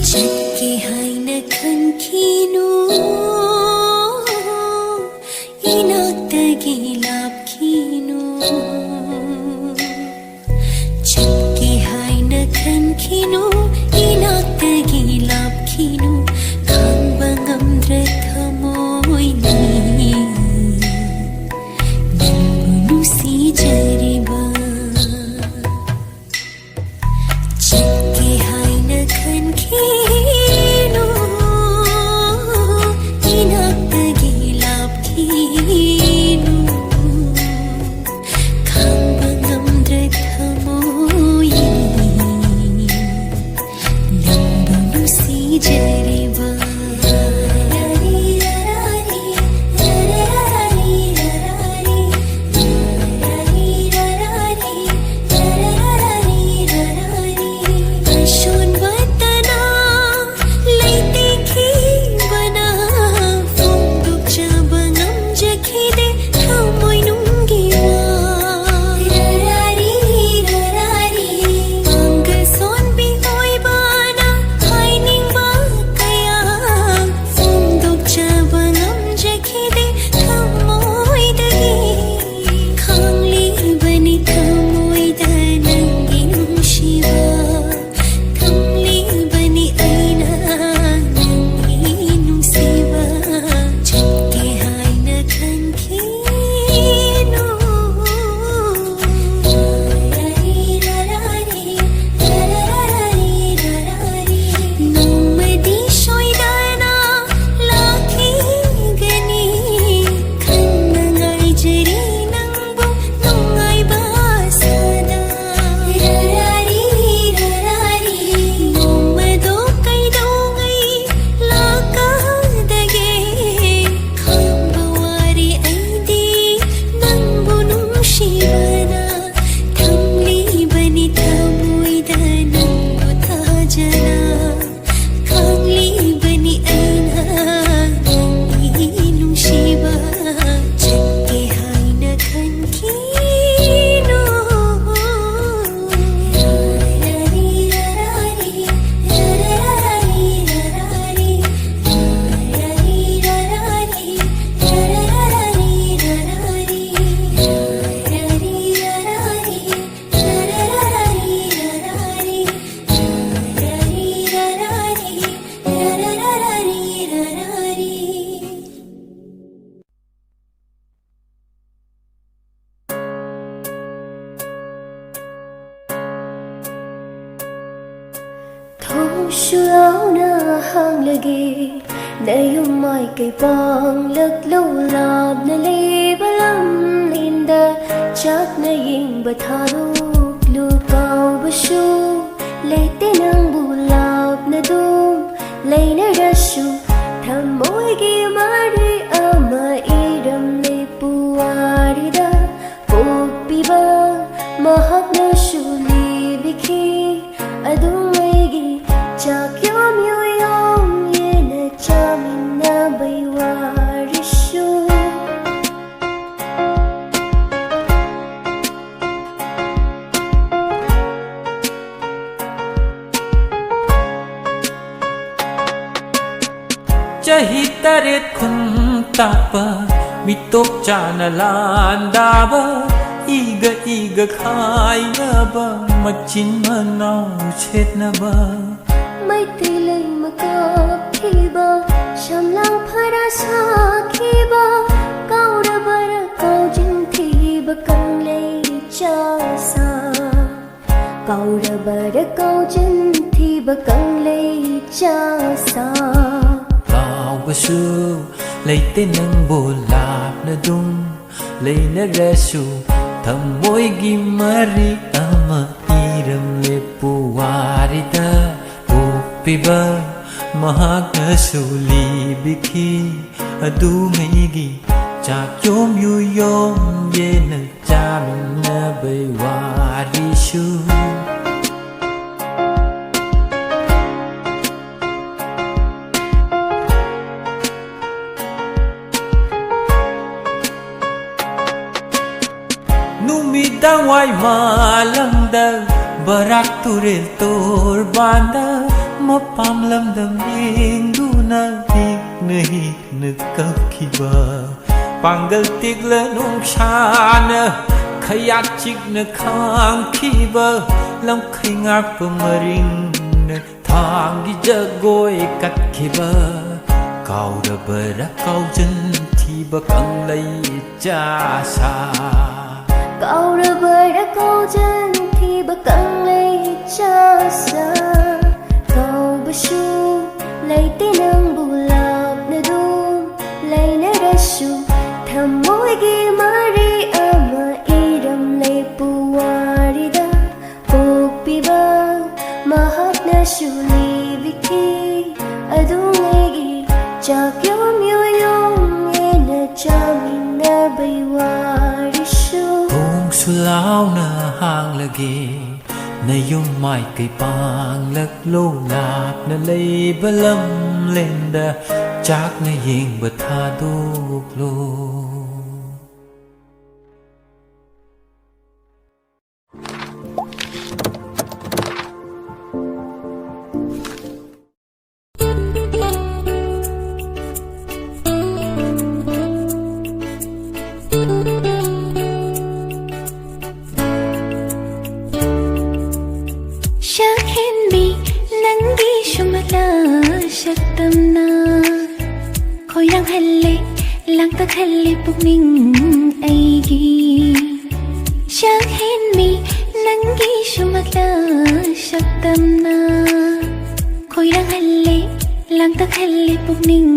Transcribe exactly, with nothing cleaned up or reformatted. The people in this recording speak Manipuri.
ꯆꯠꯀꯦ ꯍꯥꯏꯅ ꯈꯟꯈꯤꯅꯨ, ꯏꯅꯥꯛꯇꯒꯤ ꯂꯥꯞꯈꯤꯅꯨ꯫ ꯆꯠꯀꯦ ꯍꯥꯏꯅ ꯈꯟꯈꯤꯅꯨ, ꯏꯅꯥꯛꯇꯒꯤ ꯂꯥꯞꯈꯤꯅꯨ, ꯈꯥꯡꯕ ꯉꯝꯗ꯭ꯔꯦ ꯊꯃꯣꯏꯅꯤ ꯅꯪꯕꯨ ꯅꯨꯡꯁꯤꯖꯔꯤꯕ꯫ ꯆꯠꯀꯦ ꯍꯥꯏꯅ ꯈꯟꯈꯤꯅꯨ, ꯏꯅꯥꯛꯇꯒꯤ ꯂꯥꯞꯈꯤꯅꯨ, ꯈꯥꯡꯕ ꯉꯝꯗ꯭ꯔꯦ ꯊꯃꯣꯏꯅꯤ ꯅꯪꯕꯨ ꯅꯨꯡꯁꯤꯖꯔꯤꯕ꯫ ꯑꯁꯣꯟꯕ ꯇꯅ ꯂꯩꯇꯦꯡꯈꯤꯕꯅ ꯐꯣꯡꯗꯣꯛꯆꯕ ꯉꯝꯖꯈꯤꯗꯦ ꯊꯃꯣꯏꯅꯨꯡꯒꯤ ꯋꯥ꯫ ꯄꯥꯡꯒꯜ ꯁꯣꯟꯕꯤ ꯑꯣꯏꯕꯅ ꯍꯥꯏꯅꯤꯡꯕ ꯀꯌꯥ ꯐꯣꯡꯗꯣꯛꯆꯕ ꯉꯝꯖꯈꯤꯗꯦ ꯊꯃꯣꯏꯗꯒꯤ꯫ ꯈꯪꯂꯤꯕꯅꯤ ꯊꯃꯣꯏꯗ ꯅꯪꯒꯤ ꯅꯨꯡꯁꯤꯕ, ꯊꯝꯂꯤꯕꯅꯤ ꯑꯩꯅ ꯅꯪꯒꯤ ꯅꯨꯡꯁꯤꯕ꯫ ꯆꯠꯀꯦ ꯍꯥꯏꯅ ꯈꯟꯈꯤ ꯁꯨ ꯂꯥꯎꯅ ꯍꯪꯂꯒꯦ, ꯅꯌꯨꯝ ꯃꯥꯏꯀꯩ ꯄꯥꯡꯂꯛꯂꯣ, ꯂꯥꯞꯅ ꯂꯩꯕ ꯂꯝꯂꯦꯟꯗ ꯆꯥꯛꯅ ꯌꯦꯡꯕ ꯊꯥꯗꯣꯛꯂꯨ꯫ ꯀꯥꯎꯕꯁꯨ ꯂꯩꯇꯦ ꯅꯪꯕꯨ ꯂꯥꯞꯅ ꯑꯗꯨꯝ ꯂꯩꯅꯔꯁꯨ, ꯊꯃꯣꯏꯒꯤ ꯃꯔꯤ ꯑꯃ ꯏꯔꯝꯂꯦ ꯄꯨꯋꯥꯔꯤꯗ꯫ ꯄꯣꯛꯄꯤꯕ ꯃꯍꯥꯛꯅꯁꯨ ꯂꯤꯕꯤꯈꯤ ꯑꯗꯨꯉꯩꯒꯤ ꯆꯥꯛ ꯌꯣꯝ ꯌꯨꯌꯣꯝ ꯌꯦꯟꯅ ꯆꯥꯃꯤꯟꯅꯕꯩ ꯋꯥꯔꯤꯁꯨ꯫ ꯆꯍꯤ ꯇꯔꯦꯠ ꯈꯨꯟ ꯇꯥꯛꯄ, ꯃꯤꯇꯣꯞ ꯆꯥꯅ ꯂꯥꯟꯗꯥꯕ, ꯏꯒ ꯏꯒ ꯈꯥꯏꯅꯕ, ꯃꯆꯤꯟ ꯃꯅꯥꯎ ꯁꯦꯠꯅꯕ꯫ ꯃꯩꯇꯩ ꯂꯩꯃ ꯀꯥꯞꯈꯤꯕ, ꯁꯝꯂꯥꯡ ꯐꯔꯥ ꯁꯥꯈꯤꯕ, ꯀꯥꯎꯔꯕꯔ ꯀꯥꯎꯖꯤꯟꯈꯤꯕ ꯀꯪꯂꯩ ꯆꯥꯁꯥ꯫ ꯀꯥꯎꯔꯕꯔ ꯀꯥꯎꯖꯤꯟꯈꯤꯕ ꯀꯪꯂꯩ ꯆꯥꯁꯥ꯫ ꯀꯥꯎꯕꯁꯨ ꯂꯩꯇꯦ ꯅꯪꯕꯨ ꯂꯥꯞꯅ ꯑꯗꯨꯝ ꯂꯩꯅꯔꯁꯨ, ꯊꯃꯣꯏꯒꯤ ꯃꯔꯤ ꯑꯃ ꯏꯔꯝꯂꯦ ꯄꯨꯋꯥꯔꯤꯗ꯫ ꯄꯣꯛꯄꯤꯕ ꯃꯍꯥꯛꯅꯁꯨ ꯂꯤꯕꯤꯈꯤ ꯑꯗꯨꯉꯩꯒꯤ ꯆꯥꯛ ꯌꯣꯝ ꯌꯨ ꯌꯣꯝ ꯌꯦꯟꯅ ꯆꯥꯃꯤꯟꯅꯕꯩ ꯋꯥꯔꯤꯁꯨ꯫ ꯅꯨꯃꯤꯗꯥꯡ ꯋꯥꯏ ꯃꯥꯂꯪꯗ ꯕꯔꯥꯛ ꯇꯨꯔꯦꯜ ꯇꯣꯔꯕꯥꯟꯗ ꯃꯄꯥꯝ ꯂꯝꯗꯝ ꯌꯦꯡꯗꯨꯅ ꯍꯤꯛꯅ ꯍꯤꯛꯅ ꯀꯞꯈꯤꯕ꯫ ꯄꯥꯡꯒꯜ ꯇꯦꯛꯂ ꯅꯨꯡꯁꯥꯅ ꯈꯌꯥꯠ ꯆꯤꯛꯅ ꯈꯥꯡꯈꯤꯕ꯫ ꯂꯝꯈꯩ ꯉꯥꯛꯄ ꯃꯔꯤꯡꯅ ꯊꯥꯡꯒꯤ ꯖꯒꯣꯏ ꯀꯠꯈꯤꯕ꯫ ꯀꯥꯎꯔꯕꯔ ꯀꯥꯎꯖꯟꯈꯤꯕ ꯀꯪꯂꯩ ꯆꯥꯁꯥ꯫ ꯀꯥꯎꯔꯕꯔ ꯀꯥꯎꯖꯟꯈꯤꯕ ꯀꯪꯂꯩ ꯆꯥꯁꯥ꯫ ꯀꯥꯎ ꯁꯨ ꯂꯩꯇꯦ ꯅꯪꯕꯨ ꯂꯥꯞꯅ ꯑꯗꯨꯝ ꯂꯩꯅꯔꯁꯨ, ꯊꯃꯣꯏꯒꯤ ꯃꯔꯤ ꯑꯃ ꯏꯔꯝꯂꯦ ꯄꯨꯋꯥꯔꯤꯗ꯫ ꯄꯣꯛꯄꯤꯕ ꯃꯍꯥꯛꯅꯁꯨ ꯂꯤꯕꯤꯈꯤ ꯑꯗꯨꯉꯩꯒꯤ ꯆꯥꯛ ꯌꯣꯝ ꯌꯣꯌꯣꯝ ꯌꯦꯟꯅ ꯆꯥꯃꯤꯟꯅꯕꯩ ꯋꯥꯔꯤꯁꯨ꯫ ꯊꯣꯡꯁꯨ ꯂꯥꯎꯅ ꯍꯥꯡꯂꯒꯦ, ꯅꯌꯨꯝ ꯃꯥꯏꯀꯩ ꯄꯥꯡꯂꯛꯂꯣ, ꯂꯥꯞꯅ ꯂꯩꯕ ꯂꯝꯂꯦꯟꯗ ꯆꯥꯛꯅ ꯌꯦꯡꯕ ꯊꯥꯗꯣꯛꯂꯣ꯫ ꯁꯛꯍꯦꯟꯕꯤ, ꯅꯪꯒꯤ ꯁꯨꯝꯍꯠꯂ ꯁꯛꯇꯝꯅ ꯈꯣꯏꯔꯥꯡꯍꯜꯂꯦ, ꯂꯥꯡꯇꯛꯍꯜꯂꯦ ꯄꯨꯛꯅꯤꯡ ꯑꯩꯒꯤ꯫ ꯁꯛꯍꯦꯟꯕꯤ, ꯅꯪꯒꯤ ꯁꯨꯝꯍꯠꯂ ꯁꯛꯇꯝꯅ ꯈꯣꯏꯔꯥꯡꯍꯜꯂꯦ, ꯂꯥꯡꯇꯛꯍꯜꯂꯦ ꯄꯨꯛꯅꯤꯡ